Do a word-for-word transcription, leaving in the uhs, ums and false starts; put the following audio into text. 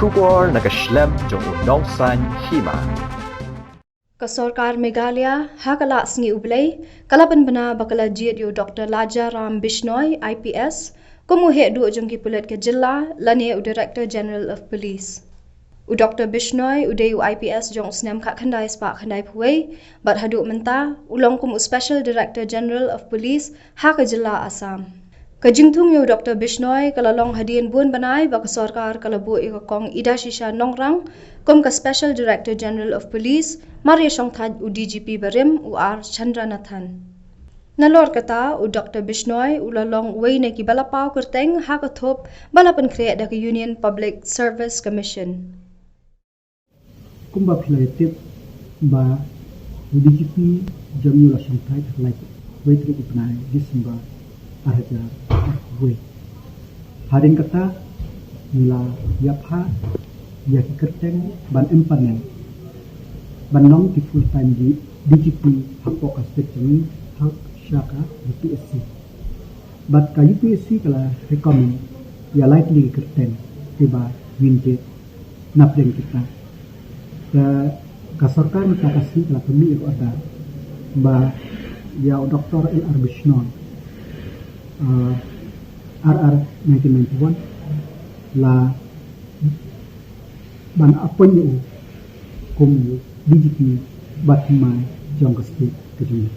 Khubor na ka shlem jong u Nongsaiñ Hima. Ka sorkar Meghalaya, ha ka lad sngi U Blei, ka la pynbna ba ka la jied ïa u Doktor Laja Ram Bishnoi, I P S, kum u heh duh jong ki pulit ka jylla, lane u Director General of Police. U Doktor Bishnoi, u dei u I P S jong u snem khatkhyndai spah khyndai phew wei, bad haduh mynta, u long kum u Special Director General of Police, ha ka jylla Assam. Ka jingthung ïa u Doktor Bishnoi, ka la long hadien bun bnai ba ka sorkar ka la buh ïa ka kong Idashisha Nongrang, kum ka Special Director General of Police, mar ïa shongthait u D G P barim, u R Chandranathan. Nalor kata, u Doktor Bishnoi, u la long uwei na ki ba la paw kyrteng, ha ka thup, ba la pynkhreh da ka Union Public Service Commission. Kumba phi la ïa tip ba u D G P jong ngi u la shongthait ha ka lai wei tarik u bnai December ar hajar arphew wei. Hadien kata ngi la ïapha ïa ki kyrteng ban empanel ban long ki full time D-, D G P hapoh ka state jong ngi ha sha ka U P S C. Bad ka U P S C ka la recommend ïa lai tylli ki kyrteng kiba ngin jied na pdeng kita. Ka, ka sorkar mynta ka sngi ka la pynmih ïa ka order ba ïa u Doktor L R Bishnoi, uh, R R nineteen ninety-one la ban appoint ïa u kum u D G P ba thymmai jong ka state ka jong ngi.